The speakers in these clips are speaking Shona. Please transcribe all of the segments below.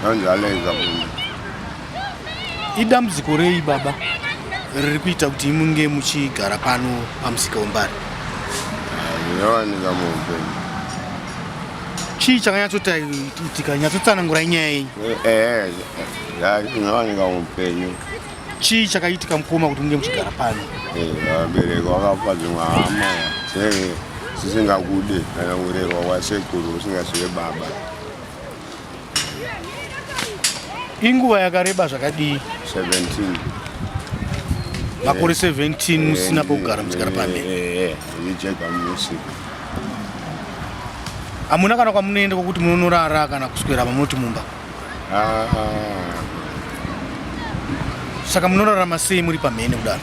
Anzi aleza kuno. Idambudziko rei baba riri kuita kuti munge muchigara pano pamusika weMbare? Zvinowanika muupenyu. Chii chakanyatsoitika? Nyatsotsanangurai nyaya yenyu. Eh, zvinowanika muupenyu. Chii chakaitika mukoma kuti munge muchigara pano? Vabereki vakafa dzimwe hama dzinenge dzisingakude kana kurerwa kwasekuru usingazive baba. Inguva yakareba zvakadii? 17. Makore 17 musina pokugara muchigara pamhene. Ndichega musika. Hamuna kana kwamunoenda kwokuti munonorara kana kuswera pamunoti mumba? Ah. Saka munorarama sei muri pamhene kudaro?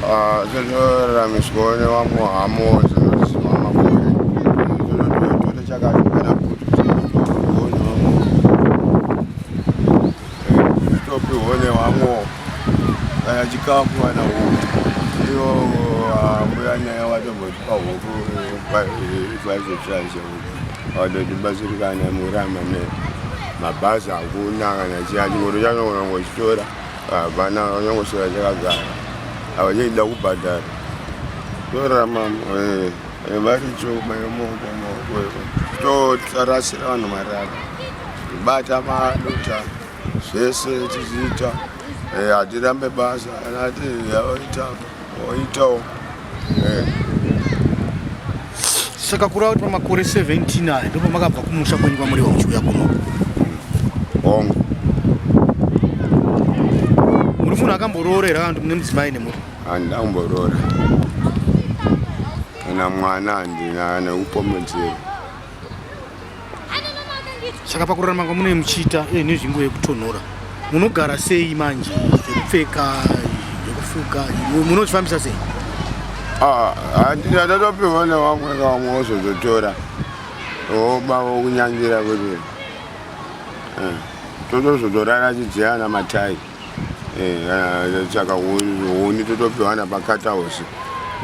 Ah, tinoraramiswa nevamwe hama dzinoziva makore. Tinotora chakati kana kuti topihwa nevamwe kana chikafu kana huku. Ivo mbuya nyaya vatombotipa huku vaizotiraise huku. Vatotibatsirikana murama mabhazi hakuna kana chiya chingoro chanogona kungochitora hapana vanongoswera chakagara havachida kubhadhara torarama eh, eh, varichoma yemoko moko totarasira vanhu marara kubata madota zvese tichiita eh, hatirambe basa anati yaoita oitawo Saka kureva kuti pamakore 17 aya ndopamakabva kumusha kwenyu kwaMurewa muchiuya kuno? Hongu. Muri munhu akamboroora here kana kuti mune mudzimai nemuri? Handina kumboroora. Kana mwana handina nekupomedzera. Saka pakurarama kwamunenge muchiita eh, nezvinguva yekutonhora munogara sei manje zvekupfeka zvekufuka munozvifambisa sei? Ah, handina ndatopiwa nevamwe vamwe vozototora voba vokunyangira kuti eh, totozotorara chidziyana matai Eh, saka huni totopiwa napakatausi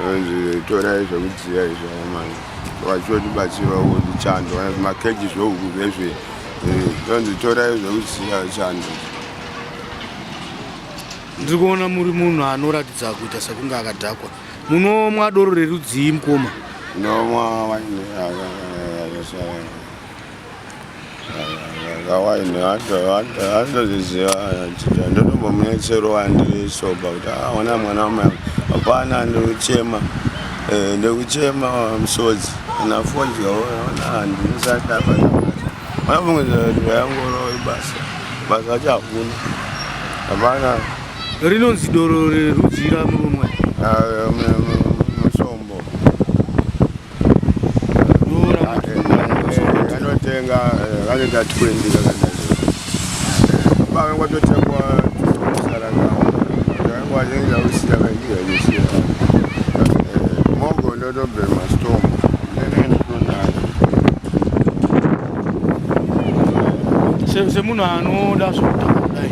onzi torai zvekudziya izvo amai vachotibatsira kuti chando kana zvimakeji zvehuku zvezve eh, onzi torai zvekudziya chando. Ndiri kuona muri munhu anoratidza kuita sekunge akadhakwa. Munomwa doro rerudzii mukoma? Nomwa waini. Kawaini andozviziva ndotombomunetsero wandiri soba kuti aona ah, mwana wamai hapana ndikuchema eh, ndikuchema musodzi kana fodya ona handisati apana vanofungidzira kuti vayangoro ibasa basa acho hakuna hapana. Rinonzi doro rerudzi ramurumwe? Ah, musombo. Anotenga vanoita 20 kakadai vangatotengwa saranga mogo ndotobhema storm Semunhu anoda zvekutaura kudai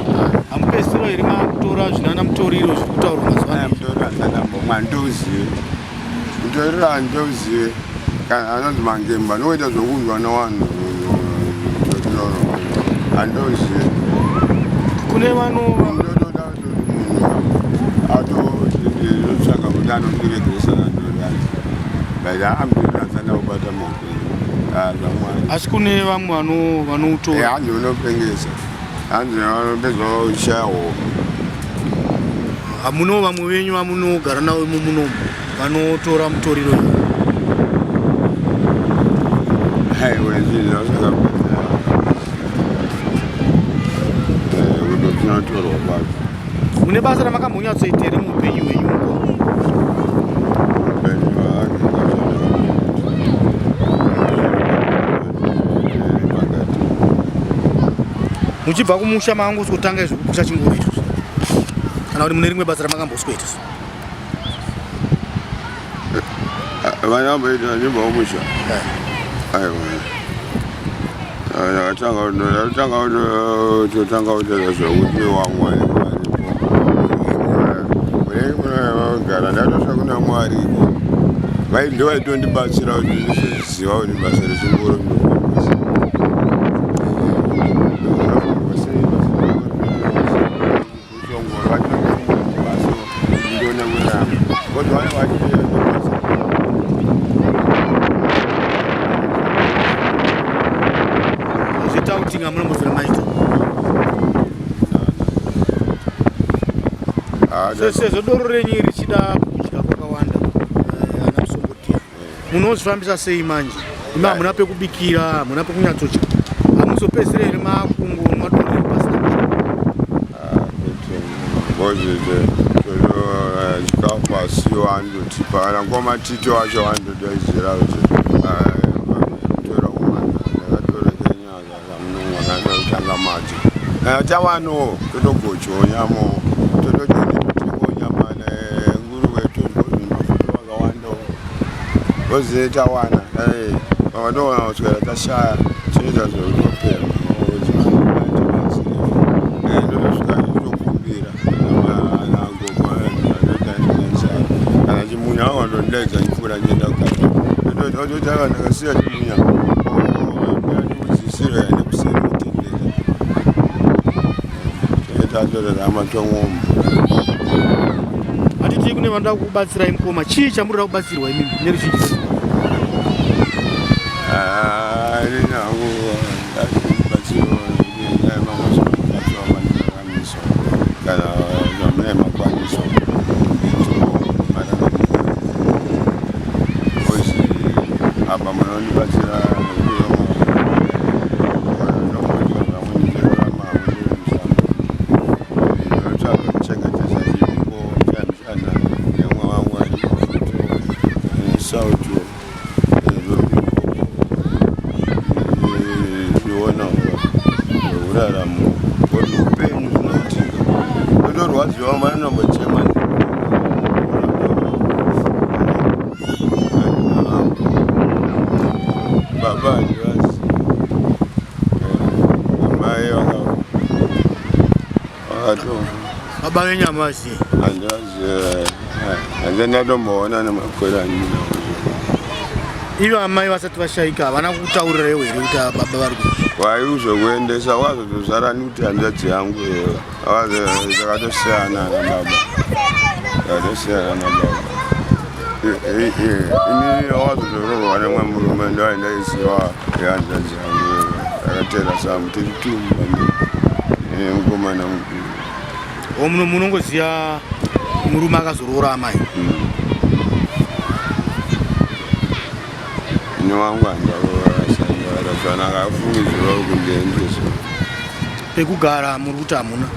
hamupedzisiro here makutora zvinana mutoriro zviri kutaurwa mazuva ano? Mutoriro handinambomwa handouzive. Mutoriro handouzive kana anonzi mangemba anoita zvokunzwa nevanhu mutoriro handouzive. Kune vano ndotoda kuti munhu atotsvaga kuti anondiregeresa nandorati but haa mutoriro handisanda kubata muupenyu zvamwari. Asi kune vamwe vanoutora. Hanzi unopengesa. Hanzi vanopedza kushaya hope. Hamuno vamwe venyu vamunogara navo imo munomu vanotora mutoriro here? Haiwa zvinhu zvakapedza. Kuti tinotorwa kwacho. Mune basa ramakambonyatsoita here muupenyu hwenyu uko? Upenyu hwake Muchibva kumusha makangoswotanga izvo kupusha chingoro icho kana kuti mune rimwe basa ramakambosweta? Vana vamboita vachibva kumusha. Aiwa. Ndakatanga kutotanga kutoita zvekuti wamwe varipo. Kugara ndatosvika kuna Mwari iko. Ndovaitondibatsira kuti ndiziva kuti basa rechingoro ndinokwanisa. mubvira maita. Sezvo doro renyu richida kudya kwakawanda, ana musombotiya, munozvifambisa sei manje? Imi hamuna pekubikira, hamuna pekunyatsodya, hamuzopedzisira here makungonwa doro iri pasina kudya? Chikafu asiwo anototipa kana ngoma tito wacho vanotodaidzira kuti tora kumana ndakatora kenyaka kamunongwa madzo tawanowo totogochawo nyamo, tototengawo nyama nenguruve, todya mafuta akawandawo ozive tawana. Pamwe toona kuswera tashaya, tinoita zvekutopera. Ndotosvika nditokumbira nagogo kana chimunya, wandondidaidza ndipfuura ndienda kukati ototanga ndakasiya chimunya ndikudzisira nekuseri kutendeka tatorarama tongomba. Hatiti kune vanoda kukubatsirai mukoma, chii chamunoda kubatsirwa imimi neruzhinji? Ini hangu ndakubatsirwa nemabatsirwa mandiraramiso kana zvamune makwaniso ozi apa munondibatsira. Ndinotsvaga kuchengetedza chiripo chamishana nemwe wangu sauto zviona uraramo upenyu zvinoitika, totorwadziwa vanonombochema. Baba handivazi, amai vakatofa. Baba venyama vazivi? Handivazi, handi ndatomboona nemakore andinawo. Ivo amai vasati vashaika havana kutaurirewo here kuti baba vari ku Waiuzokuendesa wazotozara nekuti hanzvadzi yangu takatosiyana nababa, takatosiyana nababa. Inini wazotoroorwa nemwe murume, ndoaindaisiwa yehanzvadzi yangu, akatera samu tiri tumba mukomana mukuru. O, munongoziva murume akazoroora amai? Ini wangu handaroora, akafungidzirwa kundiendesa. Pekugara muri kuti hamuna?